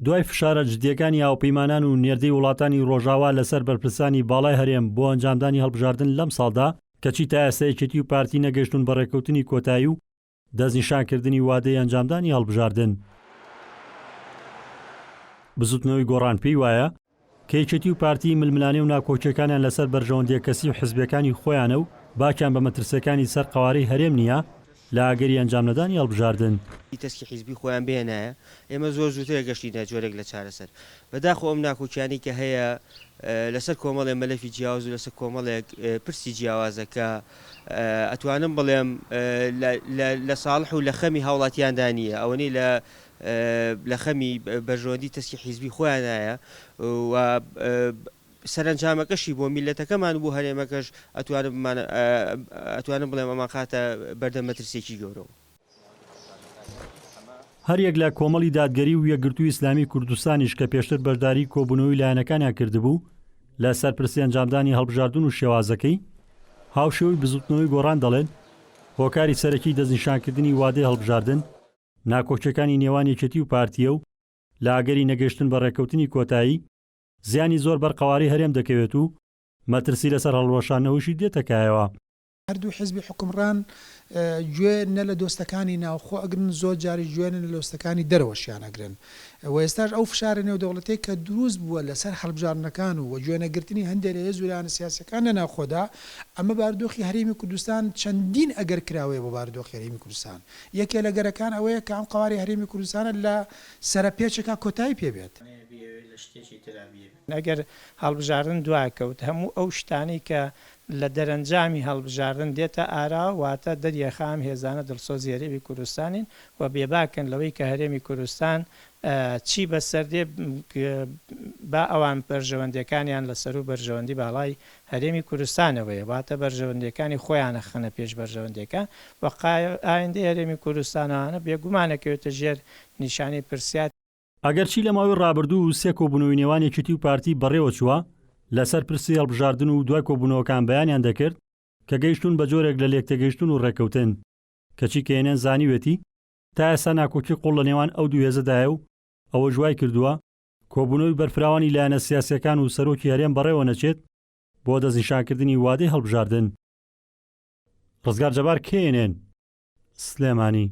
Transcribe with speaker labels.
Speaker 1: دوای فشارە جدییەکانی هاوپەیمانان و نێردەی وڵاتانی ڕۆژاوا لەسەر بەرپرسانی باڵای هەرێم بۆ ئەنجامدانی هەڵبژاردن لەمساڵدا، کەچی تا ئێستا یەکێتی و پارتی نەگەیشتوون بە ڕێککەوتنی کۆتایی و دەستنیشانکردنی وادەی ئەنجامدانی هەڵبژاردن. بزوتنەوەی گۆڕان پێی وایە کە یەکێتی و پارتی ململانێ و ناکۆکیەکانیان لەسەر بەرژەوەندیە کەسی و حزبیەکانی خۆیانە و باکیان بە مەترسیەکانی سەر قەوارەی هەرێم نییە لە ئەگەری ئەنجامنەدانی هەڵبژاردن.
Speaker 2: تەسکی حیزبی خۆیان بهێنایە ئێمە زۆر زووتر گەشتینە جۆرێک لە چارەسەر. بەداخەوە ئەم ناکۆکیانەی کە هەیە لەسەر کۆمەڵێ مەلەفی جیاواز و لەسەر کۆمەڵێک پرسی جیاوازە کە ئەتوانم بڵێم لە ساڵح و لە خەمی هاوڵاتیاندا نییە ئەوەنەی لە لە خەمی بەرژەوەندی تەسکی حیزبی خۆیانایە و سەرەنجامەکەشی بۆ میللەتەکەمان و بۆ هەرێمەکەش ئەتوانم ئەتوانم بڵێم ئەمانخاتە بەردەم مەترسیەکی گەورەوە.
Speaker 1: هەریەک لە کۆمەڵی دادگەری و یەکگرتووی ئیسلامی کوردستانیش کە پێشتر بەشداری کۆبوونەوەی لایەنەکانیان کردبوو لە سەر پرسی ئەنجامدانی هەڵبژاردن و شێوازەکەی، هاوشێوەی بزوتنەوەی گۆڕان دەڵێن، هۆکاری سەرەکی دەستنیشانکردنی وادەی هەڵبژاردن، ناکۆکیەکانی نێوان یەکێتی و پارتییە و لە ئەگەری نەگەیشتن بە ڕێککەوتنی کۆتایی، زیانی زۆر بەر قەوارەی هەرێم دەکەوێت و مەترسی لەسەر هەڵوەشاندنەوەیشی دێتە کایەوە.
Speaker 3: هەردوو حیزبی حوکمڕان گوێ نە لە دۆستەکانی ناوخۆ ئەگرن زۆر جاریش گوێ نە لە دۆستەکانی دەرەوەشیان ئەگرن و ئێستاش ئەو فشارە نێودەوڵەتیەی کە دروست بووە لەسەر هەڵبژاردنەکان و گوێ نەگرتنی هەندێ لە هێز و لایەنە سیاسیەکان لە ناوخۆدا ئەمە بارودۆخی هەرێمی کوردستان چەندین ئەگەر کراوەیە بۆ بارودۆخی هەرێمی کوردستان یەکێ لە گەرەکان ئەوەیە کە ئەم قەوارەی هەرێمی کوردستانە لە سەرەپێچێکا کۆتایی پێ بێت.
Speaker 4: ئەگەر هەڵبژاردن دواکەوت هەموو ئەو شتانەی کە لە دەرەنجامی هەڵبژاردن دێتە ئاراوە، واتە دەریەخا ئەم هێزانە دڵسۆزی هەرێمی کوردستانین و بێباکن لەوەی کە هەرێمی کوردستان چی بەسەر دێ، با ئەوان بەرژەوەندیەکانیان لە سەروو بەرژەوەندی باڵای هەرێمی کوردستانەوەیە، واتە بەرژەوەندیەکانی خۆیان ئەخەنە پێش بەرژەوەندیەکان و ئایندەی هەرێمی کوردستان ئەوانە بێگومان ئەکەوێتە ژێر نیشانەی پرسیار.
Speaker 1: ئەگەرچی لە ماوەی ڕابردوو سێ کۆبوونەوەی نێوان یەکێتی و پارتی بەڕێوەچووە لەسەر پرسی هەڵبژاردن و دوای کۆبوونەوەکان بەیانیان دەکرد کە گەیشتوون بە جۆرێک لە لێکتێگەیشتن و ڕێککەوتن، کەچی کەیەنەن زانیوێتی تا ئێستا ناکۆکی قوڵ لە نێوان ئەو دوو هێزەدایە و ئەوەش وای کردووە کۆبوونەوەی بەرفراوانی لایەنە سیاسییەکان و سەرۆکی هەرێم بەڕێوە نەچێت بۆ دەستنیشانکردنی وادەی هەڵبژاردن. ڕزگار جەبار، KNN، سلێمانی.